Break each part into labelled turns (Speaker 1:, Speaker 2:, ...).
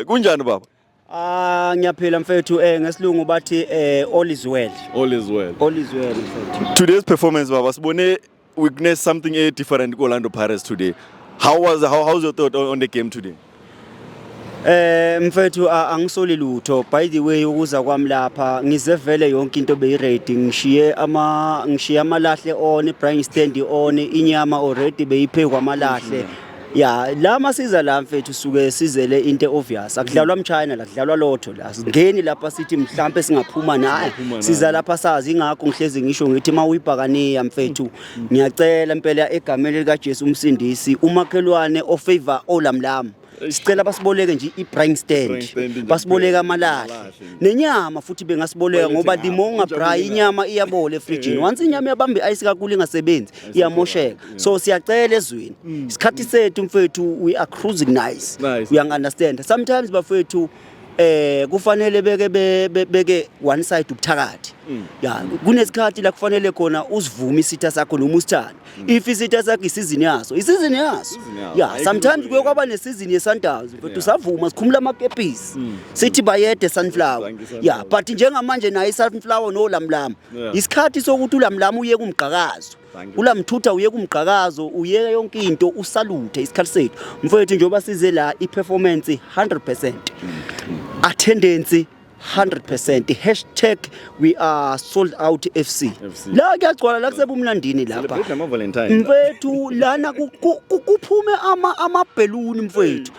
Speaker 1: Kunjani, baba?
Speaker 2: Ah, ngiyaphila mfethu. Ngesilungu bathi all is well.
Speaker 1: All is well.
Speaker 2: All is well, mfethu.
Speaker 1: Today's performance, baba, sibone witness something different ku Orlando Pirates today. How's your thought on the game today?
Speaker 2: Mfethu, angisoli lutho. By the way, ukuza kwami lapha ngize vele yonke into beyi-ready. Ngishiye amalahle on, braai stand on, inyama already beyiphekwa amalahle. Ya, la masiza la mfethu suke sizele into obvious. Akudlalwa mchina la, kudlalwa lotho la. Singeni lapha sithi mhlambe singaphuma naye. Siza lapha sazi, ingakho ngihlezi ngisho ngithi mawuyibhakaniya mfethu, ngiyacela impela egameni lika Jesu umsindisi, umakhelwane ofavor olamlam. Sicela basiboleke nje i-braai stand.
Speaker 1: Braai stand nje
Speaker 2: Basiboleka
Speaker 1: kuphela.
Speaker 2: amalahle.
Speaker 1: Amalahle.
Speaker 2: Nenyama futhi bengasiboleka ngoba
Speaker 1: Balethe
Speaker 2: the more
Speaker 1: ngapha.
Speaker 2: ungabraai inyama iyabola efrijini. Once inyama iyabamba i-ice kakhulu ingasebenzi, iyamosheka. So siyacela ezweni. Isikhathi sethu mfethu, we are cruising nice.
Speaker 1: Nice.
Speaker 2: We understand. Sometimes bafethu kufanele beke beke one side ubuthakathi. Ya, kunesikhathi la kufanele khona usivume isitha sakho noma usithande. If isitha sakho isizini yaso, isizini yaso.
Speaker 1: Isizini yaso.
Speaker 2: Ya,
Speaker 1: Ayikho
Speaker 2: sometimes
Speaker 1: into
Speaker 2: kuye kwaba nesizini ye-Sundowns mfethu, savuma sikhumula amakepisi. Sithi bayede sunflower.
Speaker 1: Thank you, sunflower.
Speaker 2: Ya, but njengamanje nayo i-sunflower nolamlam. Isikhathi sokuthi ulamlam uye kumgqakazo.
Speaker 1: Thank you.
Speaker 2: Ulamthutha uye kumgqakazo, uyeke yonke into usalute isikhathi sethu. Mfethu, njengoba size la, i-performance 100%. Attendance 100%, #WeAreSoldOutFC.
Speaker 1: FC.
Speaker 2: La kuyagcwala la, kusebumnandini lapha.
Speaker 1: Celebrate nama Valentine.
Speaker 2: Mfethu, lana kuphume amabheluni mfethu.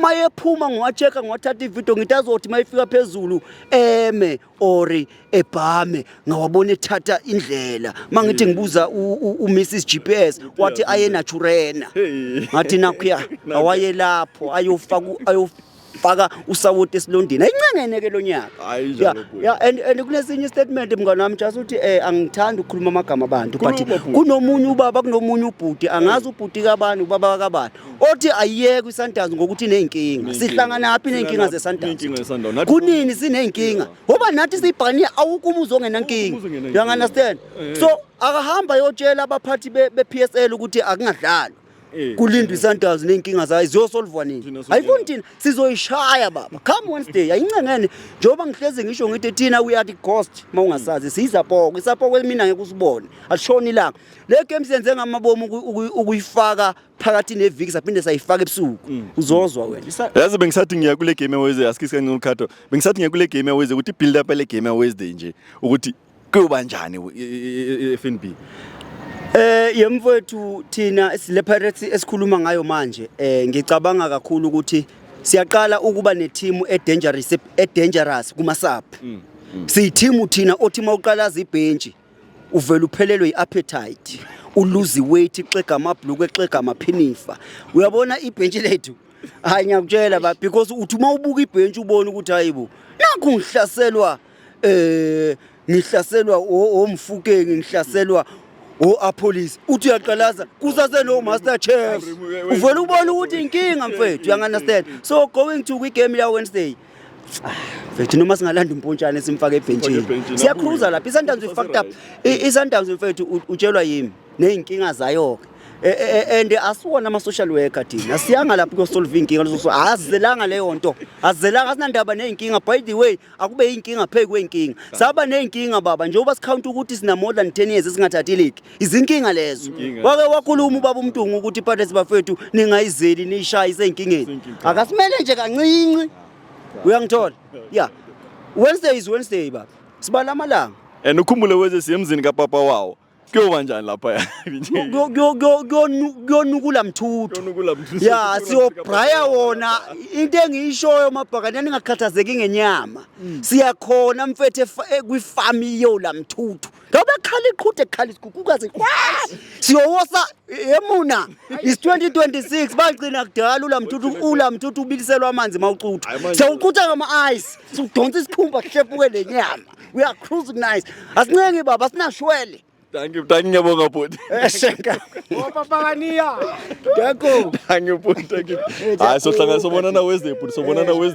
Speaker 2: Mayephuma ngiwachecka, ngiwathatha ividiyo, ngithi azothi mayifika phezulu eme or ebhame, ngawabona ethatha indlela. Mangithi ngibuza uMrs GPS, wathi aye Naturena.
Speaker 1: Hey.
Speaker 2: Ngathi nakhuya awaye lapho ayofaka usawoti esilondini, ayincengene ke lo nyaka.
Speaker 1: Hayi,
Speaker 2: Ya,
Speaker 1: njalo bhuti.
Speaker 2: ya, and kunesinye statement mngani wami, just uthi angithandi ukukhuluma amagama abantu, but
Speaker 1: Khuluma, bhuti.
Speaker 2: kunomunye ubaba, kunomunye ubhuti, angazi ubhuti kabani, ubaba kabani, othi ayiyeke iSundowns ngokuthi ineyinkinga. Sihlangana phi neyinkinga zeSundowns?
Speaker 1: Inkinga yeSundowns. Nathi-
Speaker 2: Kunini sineyinkinga? Ngoba nathi siyibhakaniya, awukho umuzi ongenankinga.
Speaker 1: Umuzi ongenankinga.
Speaker 2: You understand? So akahamba yotshela abaphathi be-PSL ukuthi akungadlalwa, kulindwe iSundowns ney'nkinga zayo ziyosolvwa nini.
Speaker 1: Thina sokungena.
Speaker 2: Ayifuni thina, sizoyishaya baba come Wednesday, ayincengene. Njengoba ngihlezi ngisho ngithi thina we are the ghost, uma ungasazi siyizapoko, isapoko mina ngeke usibone, alishoni ilanga. Le game siyenze ngamabomu ukuyifaka phakathi neviki, saphinde sayifaka ebusuku, uzozwa wena.
Speaker 1: Yazi bengisathi ngiya kule game ya Wednesday, asikisi kancane ukhatho. Bengisathi ngiya kule game ya Wednesday ukuthi build up le game ya Wednesday nje ukuthi kuyoba njani i-FNB.
Speaker 2: Yemfowethu, thina le Pirates esikhuluma ngayo manje, ngicabanga kakhulu ukuthi siyaqala ukuba neteam e dangerous kuma sub. Siyiteam thina othi mawuqalaza ibench uvela uphelelwe iappetite, ulose weight, ixega amabhluku, exega amaphinifa. Uyabona ibench lethu? Hayi, ngiyakutshela ba, because uthi uma ubuka ibench ubone ukuthi hayibo, nakhu ngihlaselwa oMofokeng, ngihlaselwa o-Appollis, uthi uyaqalaza kusase no Master Chef, uvela ubone ukuthi inkinga mfethu, you understand? So going to kwi-game ya Wednesday, ah, mfethu, noma singalanda umpontshane simfake ebhenchini,
Speaker 1: ebhenchini,
Speaker 2: siyacruisa
Speaker 1: abuye.
Speaker 2: lapha. I-Sundowns we fucked up. I-Sundowns mfethu, utshelwa yimi ney'nkinga zayo-ke. And asiwona ama-social worker thina, asiyanga lapho kuyosolve iy'nkinga lezo, azizelanga leyo nto, azizelanga, asinandaba ney'nkinga. By the way, akube yinkinga phezu kwey'nkinga, saba ney'nkinga baba, njengoba sikhawunta ukuthi sina more than 10 years singathathi iligi, izinkinga lezo.
Speaker 1: Inkinga.
Speaker 2: Wake wakhuluma ubaba uMntungu ukuthi iPirates bafethu ningayizeli niyishaye, isey'nkingeni.
Speaker 1: Isenkinga.
Speaker 2: Akasimele nje kancinci, uyangithola? Ya, Wednesday is Wednesday baba, sibala amalanga.
Speaker 1: And ukhumbule weze siyemzini kapapa wawo. Kuyoba njani lapha?
Speaker 2: Kuyonukula mthuthu.
Speaker 1: Kuyonukula mthuthu.
Speaker 2: Ya, siyobraya wona. Into engiyishoyo mabhakane, ningakhathazeki ngenyama, siyakhona mfethu kwifami yolamthuthu, ngoba khala iqhude, khala isikhukhukazi, siyowosa emuna. Is 2026, bagcina kudala ulamthuthu, ulamthuthu ubiliselwa amanzi mawucutha.
Speaker 1: Hayi, manje-
Speaker 2: Siyawucutha ngama-ice, siwudonsa isikhumba, kuhlephuke le nyama. We are cruising nice, asincengi baba, sinashwele.
Speaker 1: Thank you, thank you, ngiyabonga bhuti.
Speaker 2: Eshenka.
Speaker 3: Opapakania.
Speaker 2: Danko.
Speaker 1: Thank you bhuti, thank you. Hayi, sohlangana, sobonana Wednesday bhuti, sobonana Wednesday.